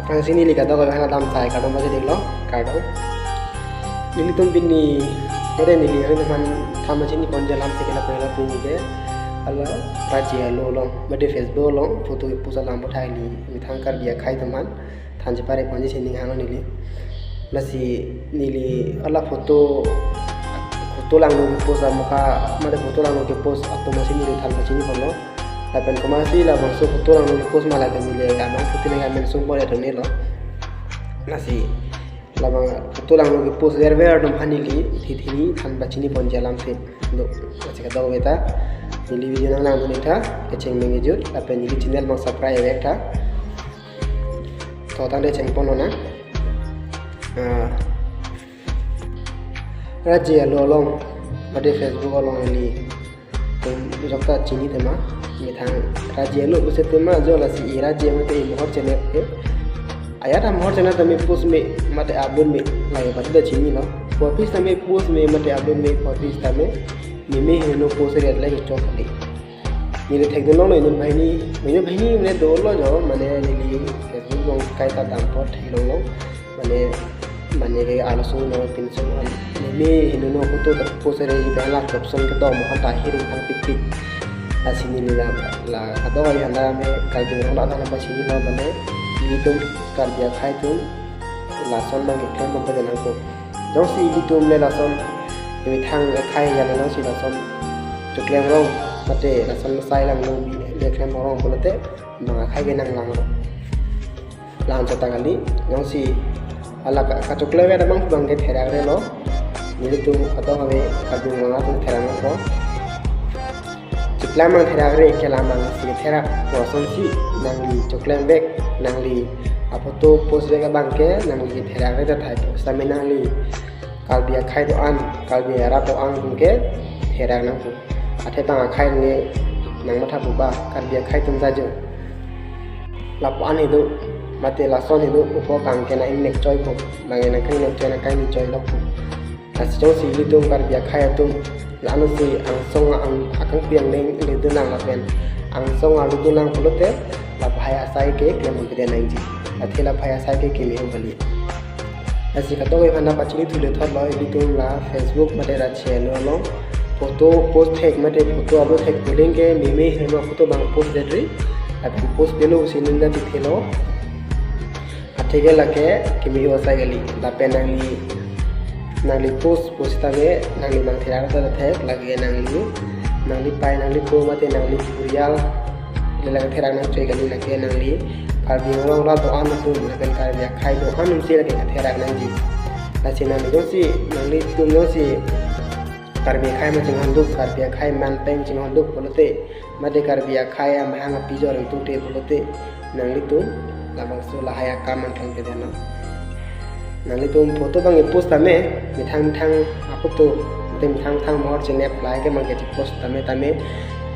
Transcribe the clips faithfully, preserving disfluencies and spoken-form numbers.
Thang si neli kadokave aphan ta damsai kardom pajir-iklo, kardom. Nelitum pini, kede neli hari teman than pachini ponji alam si ke lapu helo pini ke, hala raji alo along, mate Facebook along photo post alam aphuthak neli methang Karbi akhei atum aphan than chepare ponji si ning hanglo neli. Lasi neli hala photo, photo langno post amokha, mate photo langno post atum si neli than pachini ponlo. Lapen komatsi labangso photo langno post ma lapen neli amang photo neli amen sung pore to nelo. Lasi labang photo langno post verver atum aphan neli thithi than pachini ponji alam si do. Lasi kadokave ta neli video nanglangdun-ik tha, kecheng mengejut, lapen neli channel abang subscribe-ik tha. To tangte cheng ponlonang. Ah, raji alo along, mate Facebook along nelitum jokta chini tema, methang raji alo pusi tema, jo lasi e raji mate e mohor channel ke. Ajat amohor channel tame post me, mate upload me, lake pati ta chinilo. Office tame post me, mate upload me, office tame meme heno post ret lake chok kali. Neli thekdunlonglo inut banghini, inut banghini mane dolo jo, mane neli Facebook along kaita dampo theklonglo, mane, mane ke arloso no pinso, meme heno photo ta post re ibe la caption kedo mo ta hiring thang pik pik. Lasi neli la, la kadokave aphan ta me Karbi Anglong la than pachinilo, mane nelitum Karbi akhei atum lason abang keklem pajir nangkok. Jongsi ilitum le lason methang akhei ayan along si lason choklem rong, mate lason asai langno bi le klem rong pulote bang akhei ke nanglanglo. Lason ta kali, jongsi hala ka, kachoklem abang abang ke therak relo. Nelitum kadokave Karbi Anglong atum therak nangkok. Chiklam abang therak re, kelam abang si therak, kosonsi nangli choklem vek, nangli aphoto post vek abang ke nangli therak re ta thai, sitame nangli Karbi akhei do-an, Karbi arat do-an atum ke therak nangpo. Athe bang akhei ne nangmatha pu ba, Karbi akhei atum ta jo. Lapu-an he do, mate lason he do, upo bang ke nang ingnek choipo, bang ke nang kangnek choi, nang kangni choilokpo. Lasi jongsi ilitum Karbi akhei atum la-ansi angsong ang akangpi angdeng ledunlang lapen angsong aludunlang pulote, la bahai asai ke klem pide nangji. Athe la bahai asai ke keme-o kali. Lasi kadokave aphan ta pachini thule thotlo, ilitum la Facebook mate raji alo along photo post thek mate photo upload thek pu aling ke meme heno photo abang post detri, lapen post pelo si ningkan chethelo. Athe ke lake keme-o asai kali. Lapen nangli, nangli post post tame nangli abang therak ta thek, lake nangli, nangli pai, nangli po mate nangli purial le lake therak nangchoi kali, lake nangli Karbi Anglong arat do-an atum, lapen Karbi akhei do-an atum si lake therak nangji. Lasi nangli jongsi, nanglitum jongsi Karbi akhei ma chinghon duk, Karbi akhei man pen chinghon duk pulote, mate Karbi akhei amahang apijor ingtungte pulote, nanglitum labangso lahai akam abang klem pide nang. Nanglitum photo abang post tame, methang methang aphoto, mate methang methang mohor channel lahai ke abang ke post tame tame,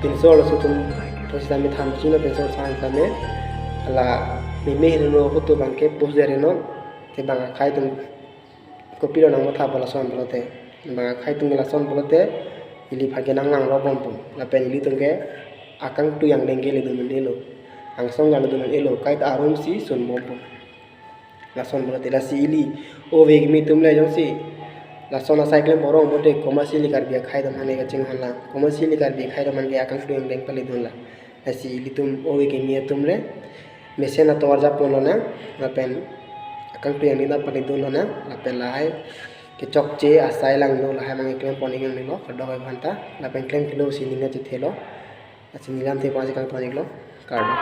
pinso arloso atum post tame, than pachini pinso sang tame, la meme heno photo abang ke post deri non, te bang akhei atum kopilo nangmatha pu lason pulote, bang akhei atum lason pulote, ili aphan ke nanglang ro bompo, lapen ilitum ke akangtui angdeng ke ledun un-elo, angsong aludun un-elo, kaita arum si sun bompo. Lason pulote lasi ili ove kimi atum le jongsi lason asai klem rong pulote komatsi ili Karbi akhei atum aphan ke kachinghon lang, komatsi ili Karbi akhei atum aphan ke akangtui angdeng paledun lang. Lasi ilitum ove kimi atum le mesen atovar japonlonang, lapen akangtui angdeng ta paledunlonang, lapen lahai kechokche asai langno lahai abang klem pon-ik nangnelo, kadokave aphan ta, lapen klem kelo si ningkan chethelo. Lasi neli lamthe pon-ik tang ton-iklo, kardom.